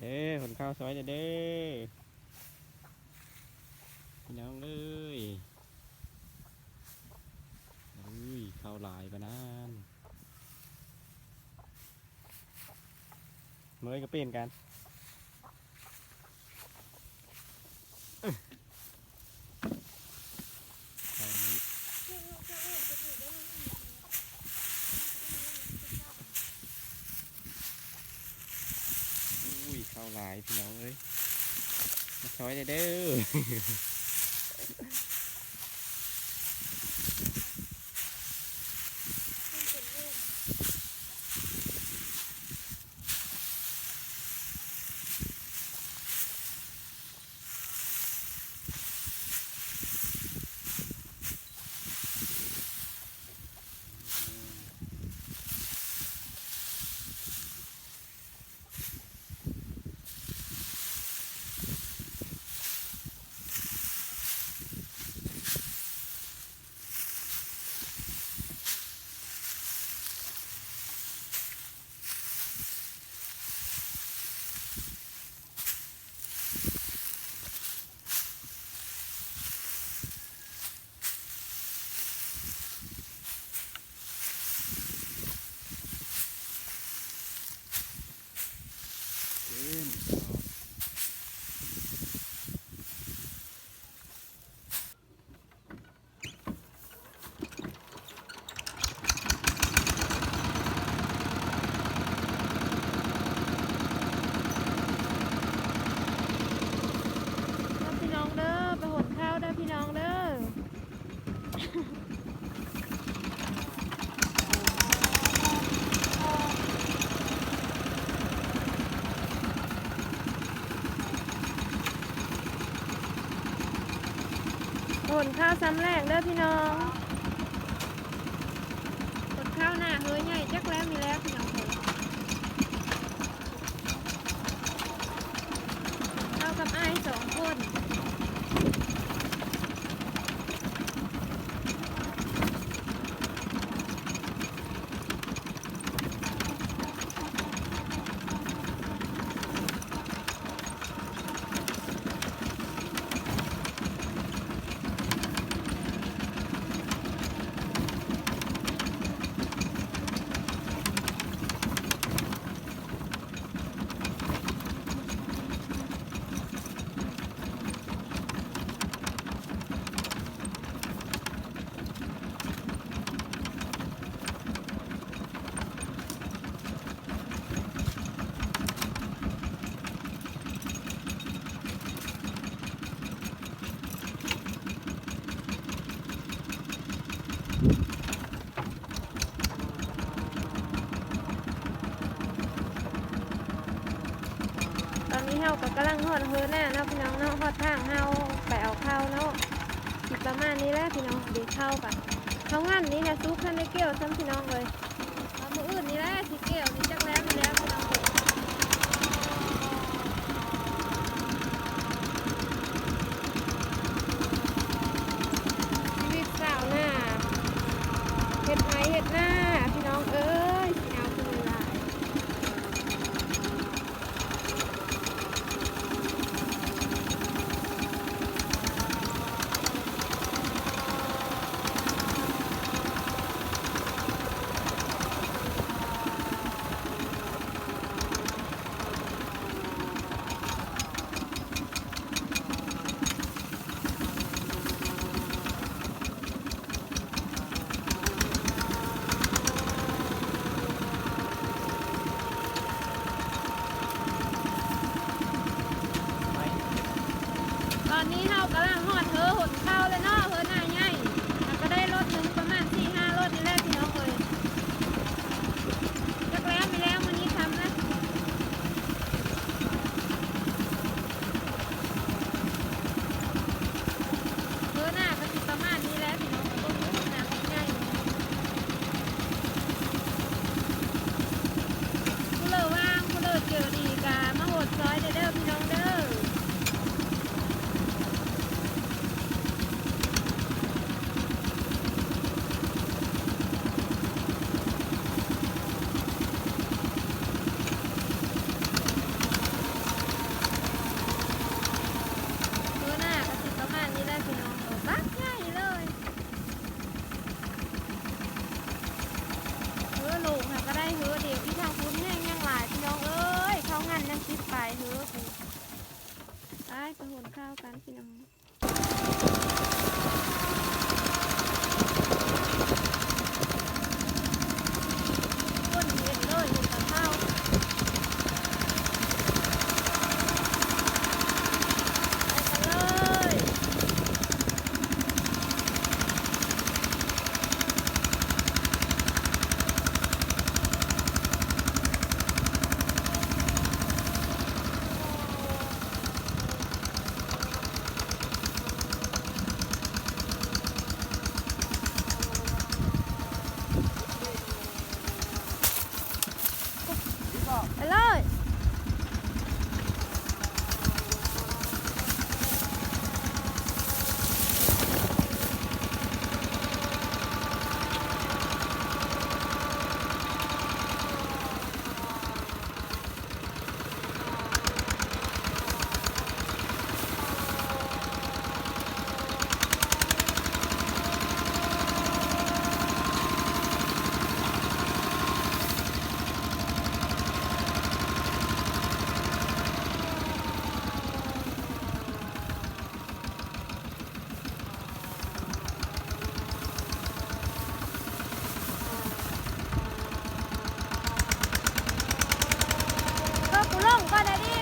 ເດີ ຂົນເຂົ້າຊ່ອຍແດ່ເດີ ພີ່ນ້ອງເອີຍ. ອຸ້ຍ ເຂົ້າຫຼາຍປານນັ້ນ. ເມື່ອຍກໍປ່ຽນກັນ. ອຸ້ຍ ເຂົ້າຫຼາຍພີ່ນ້ອງເອີຍ ມາຊ່ອຍແດ່ເດີ. ເດີພີ່ນ້ອງເດີ ໄປຂົນເຂົ້າເດີພີ່ນ້ອງເດີ. ຂົນເຂົ້າຊຳແລກເດີພີ່ນ້ອງ ຂົນເຂົ້າໜ້າເຮີໃຫຍ່ຈັກແລ້ວມີແລ້ວພີ່ນ້ອງເອີຍ. ເຂົ້າກັບອ້າຍສອງຄົນ. ຕອນນີ້ເຮົາກໍກຳລັງຮອດເຮືອນແລ້ວເນາະ ພີ່ນ້ອງເນາະ, ຮອດທາງເຮົາໄປເອົາເຂົ້າເນາະ. ຊິປະມານນີ້ແຫຼະພີ່ນ້ອງ. ເດ ເຂົ້າກະ ເຂົ້າງານນີ້ແຫຼະ ສຸກ ທັນໄດ້ກ່ຽວຊ້ຳ ພີ່ນ້ອງເອີຍ. ມື້ອື່ນນີ້ແຫຼະຊິກ່ຽວນີ້ ຈັກແລ້ວບໍ່ແລ້ວພີ່ນ້ອງເອີຍ. ຊີວິດຊາວນາ ເຮັດໄຮ່ເຮັດນາ ພີ່ນ້ອງເອີຍ ຊິເອົາຄືຫຼາຍ. ເ ກັນພີ່ນ້ອງ. ຄົນເຮັດເລີຍ ເຮັດກະເພົາ ໄປກັນເລີຍ. ໄປເລີຍ. ເອີ ກູລົງກ່ອນໄດ້ດິ.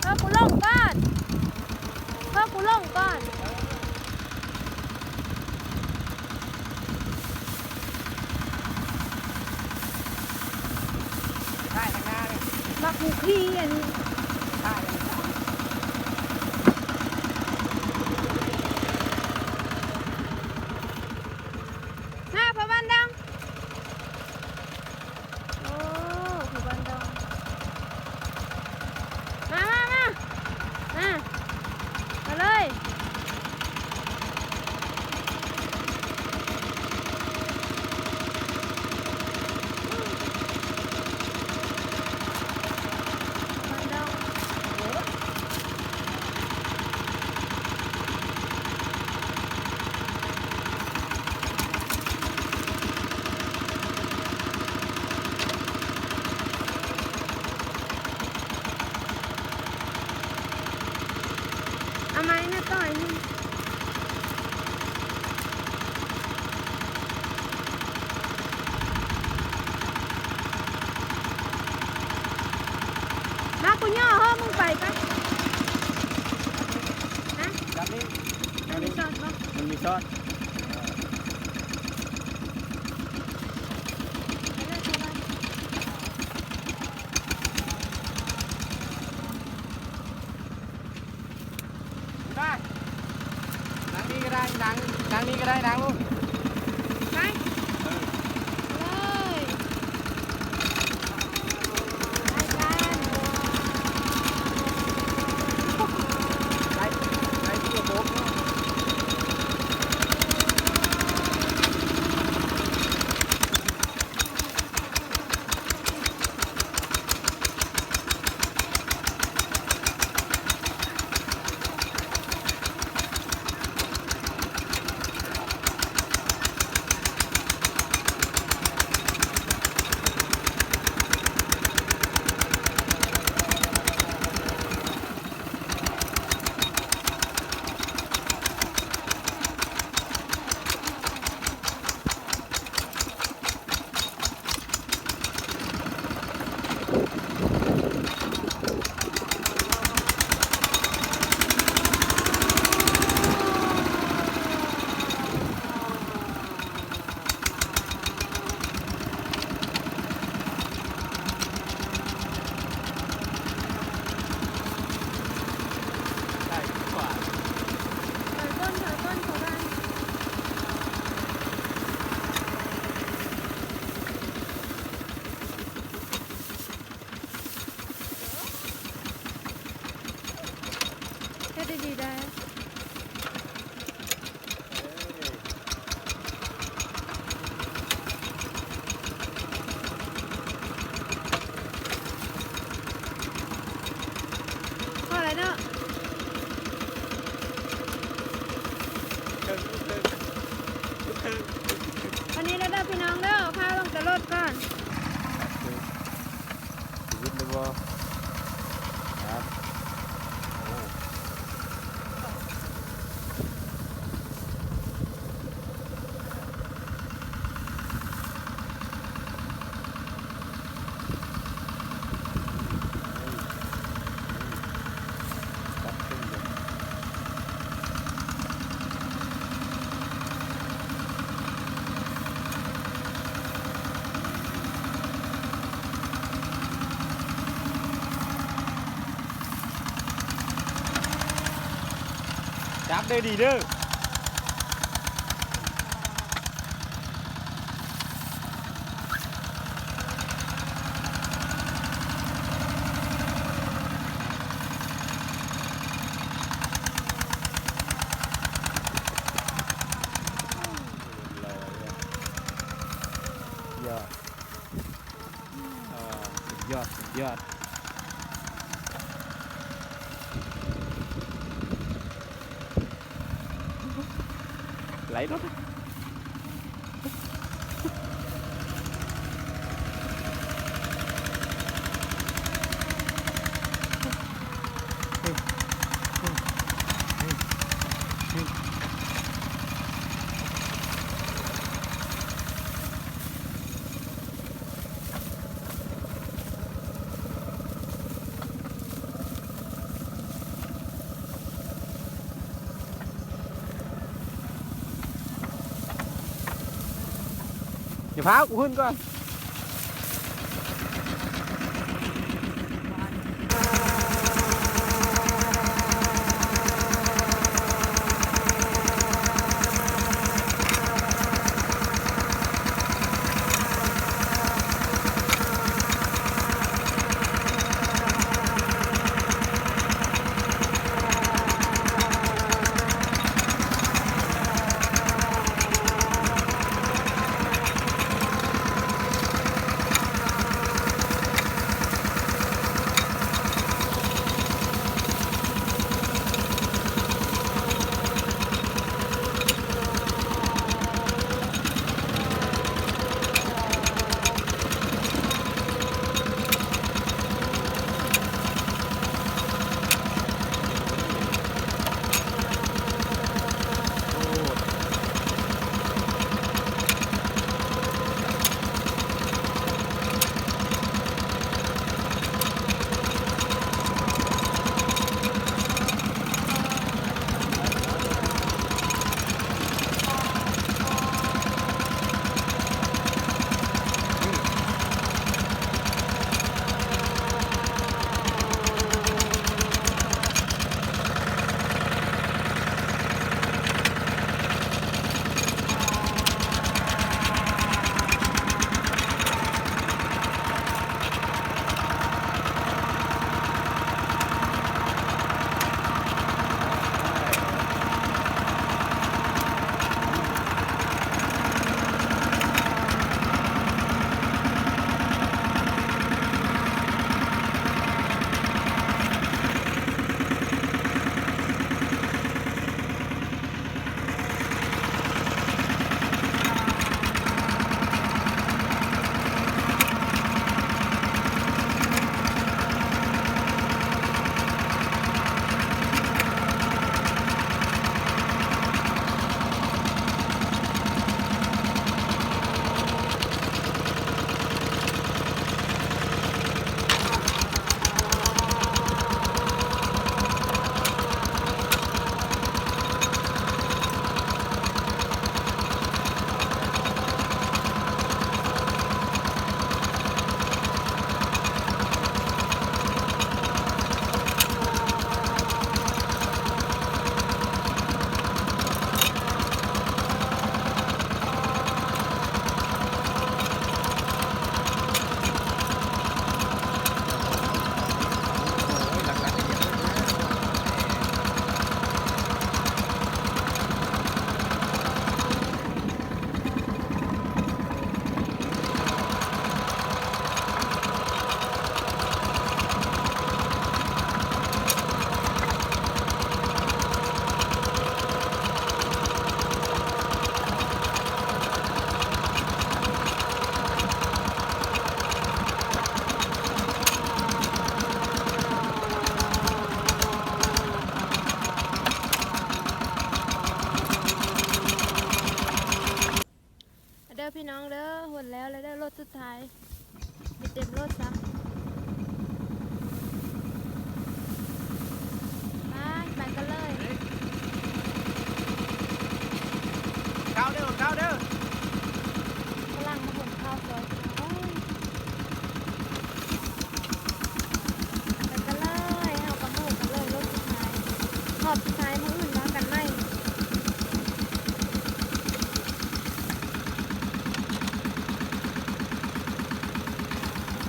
ເອີ ກູລົງກ່ອນ ເອີ ກູລົງກ່ອນ. ຖ່າຍທາງໜ້າເດ້ ມັກບຸກທີ່ອັນນີ້ ຖ່າຍທາງໜ້າ. ມາ ພໍ່ບ້ານດຳ. ໂອ້ ຜູ້ບ້ານດອງ ມາ ມາ ມາ ມາ ມາເລີຍ. ບ້ານດອງ. ເອົາໄມ້ມາຕໍ່ໜຶ່ງ. ມາ ກູຍໍ້ເຮີ ມຶງໄປກ່ອນ. ຮະ? ຈັບນີ້ ມັນມີຊອດບໍ່? ມັນມີຊອດ. ໄປ ນັ່ງນີ້ກໍໄດ້ ນັ່ງ ນັ່ງນີ້ກໍໄດ້ ນັ່ງລົງ ໄປ ເອີ ເລີຍ ໄປກັນ ໄປ ໄປທີ່ໂບກເນາະ. ໄດ້ກວ່າ ຖອຍກ້ອນ ຖອຍກ້ອນ ເຂົາໄດ້ ເຮັດດີໆ ໄດ້. ພໍແລ້ວເນາະ ເຖິງ ເຖິງ ເຖິງ ວັນນີ້ແລ້ວເດີພີ່ນ້ອງເດີ ພາລົງແຕ່ລົດກ່ອນ. ຄັບ ໂອ້ ຈັບໄດ້ດີເດີ. ຍອດ ເອີ ສຸດຍອດ ສຸດຍອດ ໄຫຼລົດ. ຢ່າຟ້າວ ກູຂຶ້ນກ່ອນ. ນ້ອງເດີ ຫົນແລ້ວ ແລ້ວເດີ ລົດສຸດທ້າຍ ມີເຕັມລົດຊ້ຳ. ໄປ ໄປກັນເລີຍ. ເຂົ້າເດີ ເຂົ້າເດີ. ຝຣັ່ງມາຫົນເຂົ້າຊອຍ ພີ່ນ້ອງເອີຍ. ໄປກັນເລີຍ ເຮົາກະໂມ້ກັນເລີຍ ລົດສຸດທ້າຍ ຮອບສຸດທ້າຍ ມື້ອື່ນວ່າກັນໃໝ່.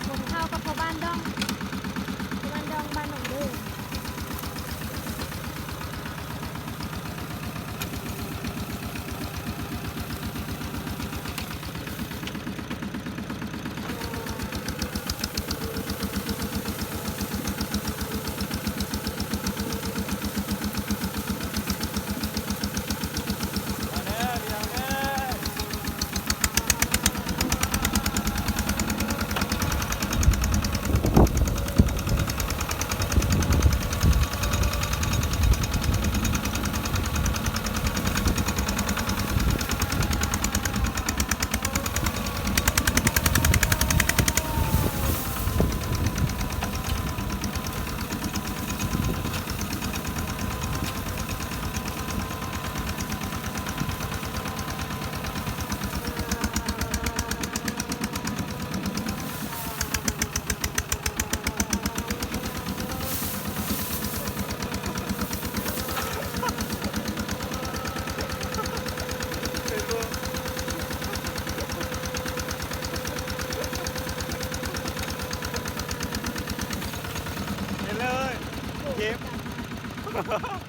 ຂົນເຂົ້າກັບພໍ່ບ້ານດອງ ພໍ່ບ້ານດອງ ບ້ານໜອງເດີ. ເຮັດເລີຍ ເຈັບ.